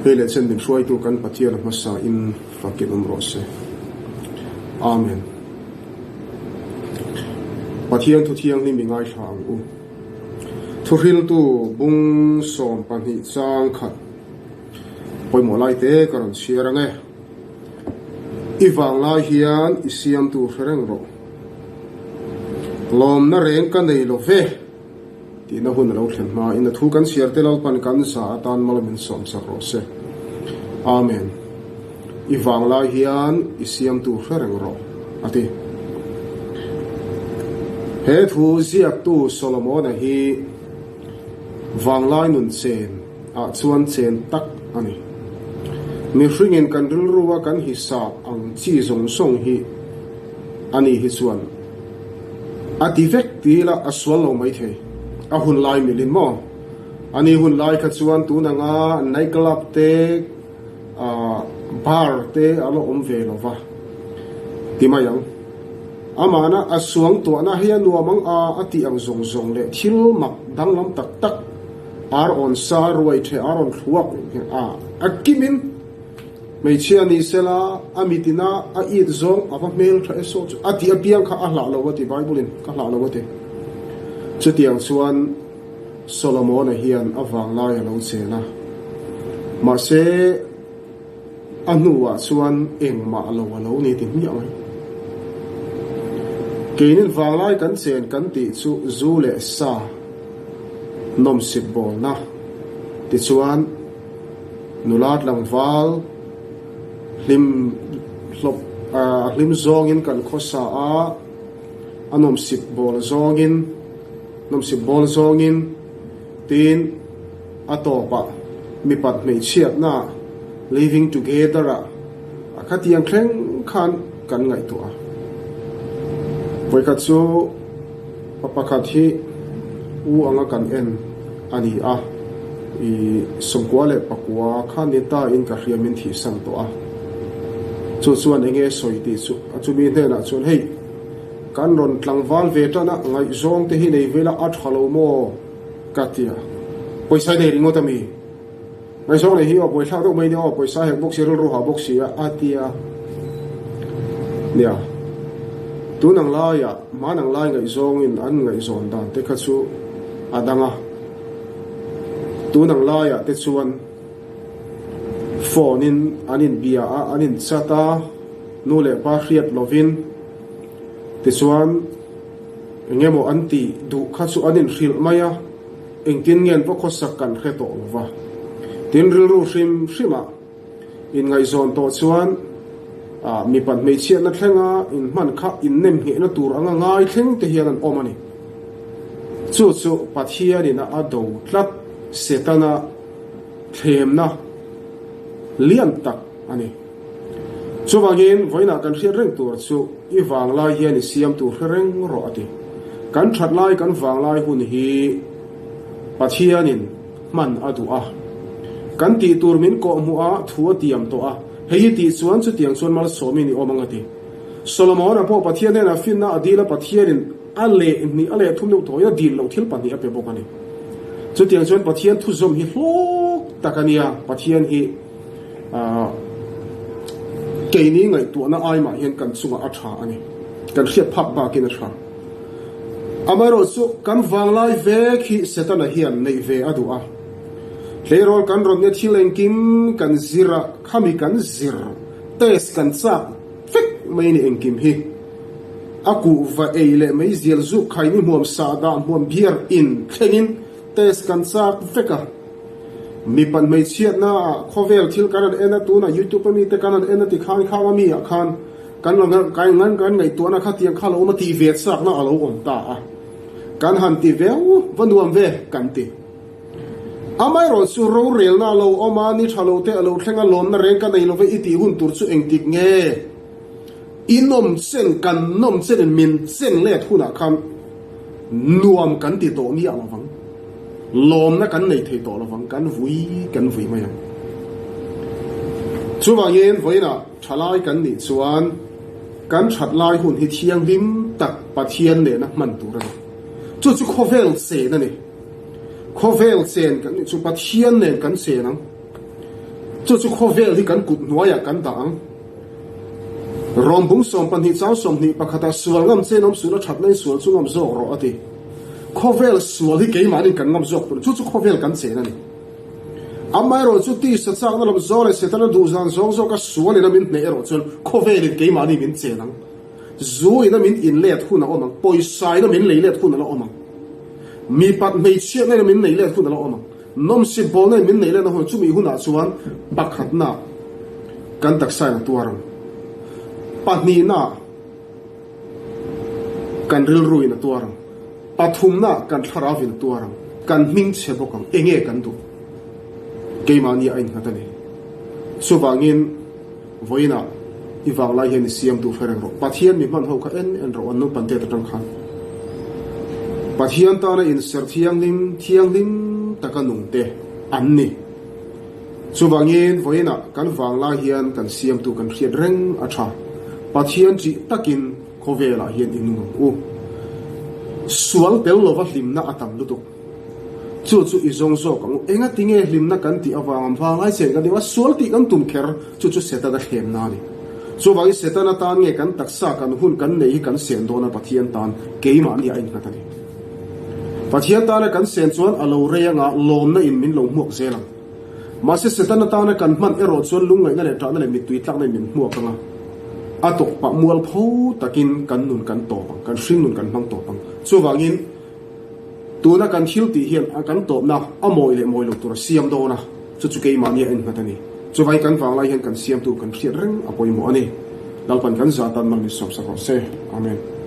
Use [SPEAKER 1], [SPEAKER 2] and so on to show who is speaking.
[SPEAKER 1] Hei leh chen min hruaitu kan Pathian a hmasa in fakin awm rawh se. Amen. Pathian thu thianghlim i ngaithla ang u. Thuhriltu bung 12 chang khat pawimawh lai te ka rawn chhiar ang e. I vang lai hian i siamtu hre reng rawh. Lawmna reng ka nei lo ve. Tihna hun a lo thlen hma in a thu kan chhiar te Lalpan kan za atan mal min sawm sak rawh se. Amen. I vang lai hian i siamtu hre reng rawh, a ti. He thu ziaktu Solomona hi vanglai nun chen ah chuan chen tak a ni. Mihringin kan rilrua kan hisap ang chi zawng zawng hi a ni hi chuan A ti vek ti ila a sual lo maithei. A hun lai milin maw? Ani hun lai kha chuan tun anga night club te, bar te a la awm ve lo va ti mai ang. Amahna a suang tuahna hi a nuam ang a, a tih ang zawng zawng leh thil mak danglam tak tak ar awn sa ruai the ar awn thluak a a kimin Hmeichhia ni sela, a mitina a it zawng a va hmel tha e saw chu a tih apiang kha a hlah lo a ti, Bible in ka hlah lo a ti. Chutiang chuan Solomona hian a vanglai a lo chen a, mahse a hnuah chuan engmah lo a lo ni ti hmiah mai. Keinin vanglai kan chen kan tih chu zu leh sa nawmsip bawlna tichuan, Nula tlangval hlim hlawp a hlim zawngin kan khawsa a, a nawmsip bawl zawngin nawmsip bawl zawngin tin a tawpah mipat hmeichhiatna living together ah a khatiang thleng khan kan ngaihtuah a. Vawikhat chu pa pakhat hi u anga kan en a ni a, i 94 kha ni ta in ka hriam in thihsan tawh a, chu chuan enge sawi tih chu a chumi hnenah chuan hei kan rawn tlangval ve tan a, ngaihzawng te hi nei vela a tha lo maw ka ti a, pawisa nei ringawt a mi? Ngaihzawng leh hi aw buaithlak deuh mai nia aw, pawisa hek bawk si, rilru hah bawk si a, a ti a. Nia, tun ang laiah hman ang lai ngaihzawngin an ngaihzawn dan te kha chu a dang a. Tun ang laiah te chuan phone in an inbia a, an in chat a, nu leh pa hriat lovin tichuan eng emaw an tih duh kha chu an inhrilh mai a. Engtin nge an va khawsak kan hre tawh lo va. Tin, rilru hrim hrimah inngaihzawn tawh chuan mipat hmeichhiatna thlenga inhman kha innemnghehna tur anga ngai thleng te hian an awm a ni. Chu chu Pathianin a do tlat Setana thlemna lian tak a ni. Chuvangin, vawiinah kan hriat reng tur chu i vanglai hian i siam tur hre reng rawh a ti. Kan that lai kan vanglai hun hi Pathianin hman a duh a. Kan tih tur min kawhhmuh a thu a tiam tawh a, hei hi tih chuan chutiang chuan malsawmin i awm ang a ti. Solomon-a pawh Pathian hnenah finna a dil a, Pathianin a leh hnih a leh thum deuh tawhin a dil loh thil pahnih a pe bawk a ni. Chutiang chuan Pathian thuzawm hi hlawk tak a nia, Pathian hi. Keini ngaihtuahna aimah hian kan chungah a tha a ni. Kan hriat phak bakin a tha. Amaherawhchu kan vanglai vek hi Setana hian neih ve a duh a. Tleirawl kan rawn nia thil engkim kan zir a, khami kan zir, test kan chak vek mai a ni engkim hi. A kuhva ei leh meizial zuk khaini hmuam sahdah hmuam biar in thlengin test kan chak vek a. Mipat hmeichhiatna ah khawvel thil kan rawn en a, tunah youtube a mite kan rawn en a ti khan khang a mi ah khan kan lo kan kan ngaihtuahna kha tiang kha lo awm a tih ve chakna a lo awm ta a, kan han ti veu va nuam ve kan ti. Amaherawh chu rorelna a lo awm a, ni tha lo te a lo thleng a, lawmna reng ka nei lo ve i tih hun tur chu engtik nge i nawm chen kan nawm chen in min chen let hunah khan Nuam kan ti tawh miah lo vang. Lawmna kan nei thei tawh lo vang, kan vui kan vui mai ang. Chuvangin vawiinah thalai kan nih chuan kan that lai hun hi thianghlim tak Pathian nena hman tur a ni. Chu chu khawvel chen a ni. Khawvel chen kan nih chu Pathian nen kan chen ang. Chu chu khawvel hi kan kut hnuaiah kan dah ang. Rom bung 12 chang 21 ah sual ngam chen awm suhna thatna in sual chu ngam zawk rawh a ti. Khawvel sual hi keimahni kan ngam zawk tur chu chu khawvel kan chen a ni. Amaherawh chu tisa chakna lam zawng leh Setana duhzan zawng zawka sual ina min hneh erawh chuan khawvelin keimahni min chen ang. Zu ina min in let hun a awm ang, pawisa ina min lei let hun a la awm ang, mipat hmeichhiatna ina min nei let hun a la awm ang, nawmsip bawlna in min nei letna hun chumi hunah chuan pakhatna kan taksa in a tuar ang, pahnihna kan rilru in a tuar ang, pathumna kan thlarau in a tuar ang, kan hming chhe bawk ang, enge kan duh? Keimahni a innghat a ni. Chuvangin. Vawiinah i vanglai hian i siam duh hre reng rawh. Pathian mi hman ho kha en en rawh an naupan tet atang khan. Pathian tana inserh thianghlim, thianghlim taka nung te an ni. Chuvangin vawiinah kan vanglai hian kan siamtu kan hriat reng a tha. Pathian ṭih takin khawvelah hian i nung ang u. Sual tel lova hlimna a tam lutuk. Chu chu i zawng zawk ang u. Enga tinge hlimna kan tih avang vanglai chen kan tih a, sual tih kan tum kher, chu chu Setana thlemna a ni. Chuvangin Setana tan nge kan taksa kan hun kan neih hi kan sen dawn a Pathian tan keimahni a innghat a ni. Pathian tana kan sen chuan a lo rei anga lawmna in min lo hmuak zel ang. Mahse Setana tana kan hman erawh chuan lungngaihna leh ṭahna leh mittui tlakna in min hmuak anga a tawkpah mualpho takin kan nun kan tawp ang, kan hring nun kan hmang tawp ang. Chuvangin. Tuna kan thil tih hian a kan tawpna a mawi leh mawi lo tur a siam dawn a, chu chu keimahni a innghat a ni. Chuvai kan vanglai hian kan siamtu kan hriat reng a pawimawh a ni. Lalpan kan zah tan mal min sawmsak rawh se. Amen.